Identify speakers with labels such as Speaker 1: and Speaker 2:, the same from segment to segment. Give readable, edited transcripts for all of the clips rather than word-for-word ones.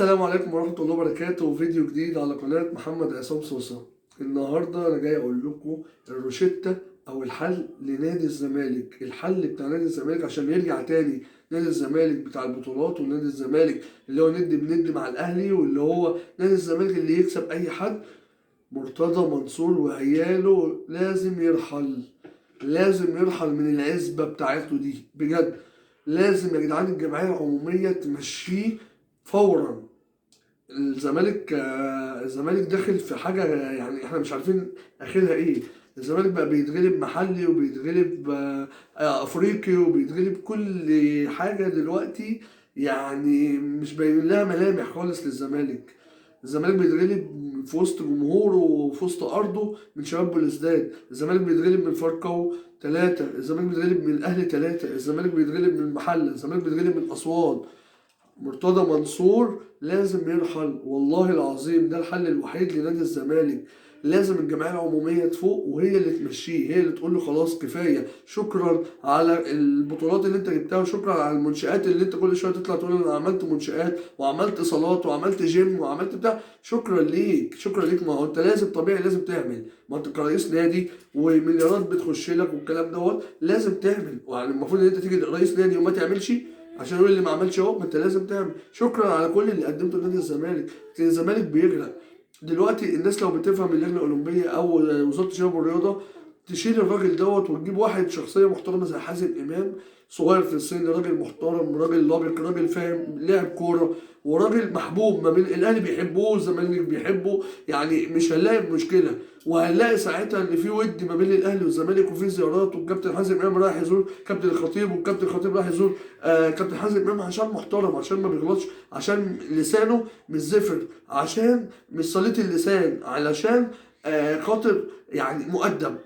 Speaker 1: السلام عليكم ورحمة الله وبركاته. فيديو جديد على قناة محمد عصام صوصة. النهاردة أنا جاي أقول لكم الروشتة أو الحل لنادي الزمالك، الحل بتاع نادي الزمالك عشان يرجع تاني نادي الزمالك بتاع البطولات، ونادي الزمالك اللي هو ند بند مع الأهلي، واللي هو نادي الزمالك اللي يكسب أي حد. مرتضى منصور وعياله لازم يرحل، لازم يرحل من العزبة بتاعته دي بجد. لازم يا جدعان الجمعية العمومية تمشيه فورا. الزمالك داخل في حاجة يعني احنا مش عارفين اخرها ايه. الزمالك بقى بيتغلب محلي وبيتغلب افريقي وبيتغلب كل حاجة دلوقتي، يعني مش باين لها ملامح خالص للزمالك. الزمالك بيتغلب في وسط جمهوره وفي وسط ارضه من شباب بلوزداد، الزمالك بيتغلب من فاركو 3، الزمالك بيتغلب من الاهلي 3، الزمالك بيتغلب من المحلة، الزمالك بيتغلب من اسوان. مرتضى منصور لازم يرحل، والله العظيم ده الحل الوحيد لنادي الزمالك. لازم الجمعية العمومية تفوق وهي اللي تمشيه، هي اللي تقول له خلاص كفاية، شكرا على البطولات اللي انت جبتها، وشكرا على المنشآت اللي انت كل شوية تطلع تقول انا عملت منشآت وعملت صالات وعملت جيم وعملت بتاع. شكرا ليك، شكرا ليك. ما هو انت لازم طبيعي لازم تعمل، ما انت كرئيس نادي ومليارات بتخش لك والكلام دوت لازم تعمل. يعني المفروض ان انت تيجي رئيس نادي وما تعملش عشان يقول اللي ما عملش اهو، ما انت لازم تعمل. شكرا على كل اللي قدمته لنادي الزمالك. الزمالك بيغرق دلوقتي. الناس لو بتفهم اللجنة الاولمبية او وزارة الشباب والرياضة تشيل الراجل دوت وتجيب واحد شخصية محترمه زي حازم امام، صغير في السن، راجل محترم، راجل لابق، راجل فاهم لاعب كورة، وراجل محبوب ما بين الاهلي بيحبوه والزمالك بيحبه، يعني مش هنلاقي مشكلة. وهنلاقي ساعتها ان في ود ما بين الاهلي والزمالك وفي زيارات، والكابتن حازم امام رايح يزور كابتن الخطيب، والكابتن الخطيب رايح يزور كابتن حازم امام، عشان محترم، عشان ما بيغلطش، عشان لسانه مش زفر، عشان مش سليط اللسان، علشان خاطر يعني مؤدب.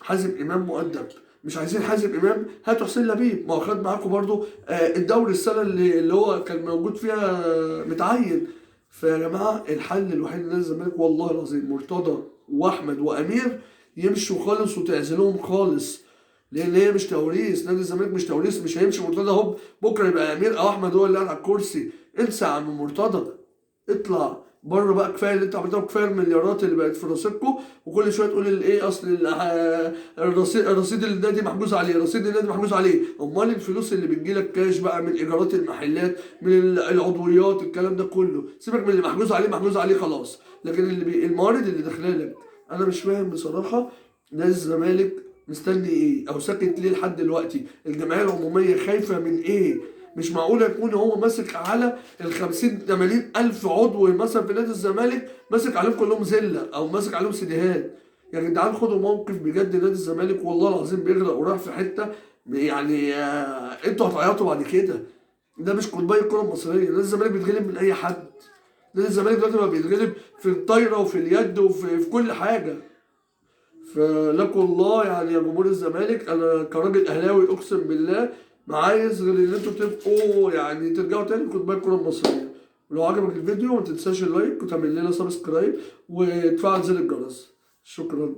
Speaker 1: حازم امام مؤدب. مش عايزين حازم امام، هاتوا حسين لبيب، ما هو خد معاكم برضو الدوري السنة اللي هو كان موجود فيها متعين. فيا جماعة الحل الوحيد لنادي الزمالك والله العظيم مرتضى واحمد وامير يمشوا خالص وتعزلوهم خالص، لان هي مش توريث. نادي الزمالك مش توريث، مش هيمشي مرتضى هوب بكره يبقى امير او احمد هو اللي قاعد على الكرسي. انسى يا عم مرتضى، اطلع بره بقى، كفاية اللي انت عملته، كفاية المليارات اللي بقت في رصيدكم، وكل شوية تقول الايه اصل الرصيد النادي محجوز عليه، رصيد النادي محجوز عليه. امال الفلوس اللي بتجيلك كاش بقى من ايجارات المحلات، من العضويات، الكلام ده كله سيبك من اللي محجوز عليه، محجوز عليه خلاص، لكن اللي الموارد اللي داخله لك انا مش فاهم بصراحة نادي الزمالك مستني ايه او ساكت ليه لحد دلوقتي؟ الجمعية العمومية خايفة من ايه؟ مش معقول يكون هو ماسك على ال 50 80 الف عضو مثلا في نادي الزمالك، ماسك عليهم كلهم زلة او ماسك عليهم سيديهات. يا جدعان خدوا موقف بجد، نادي الزمالك والله العظيم بيغرق ورايح في حتة يعني انتوا هتعيطوا بعد كده. ده مش قطبي الكره المصرية، نادي الزمالك بيتغلب من اي حد. نادي الزمالك دلوقتي بقى بيتغلب في الطايره وفي اليد وفي كل حاجة. فلكم الله يعني يا جمهور الزمالك، انا كراجل اهلاوي اقسم بالله ما عايز غير ان انتوا تبقوا يعني ترجعوا تاني قطبي الكره المصرية. ولو عجبك الفيديو ما تنساش ال like وتعمل لنا subscribe وتفعل زر الجرس. شكرا.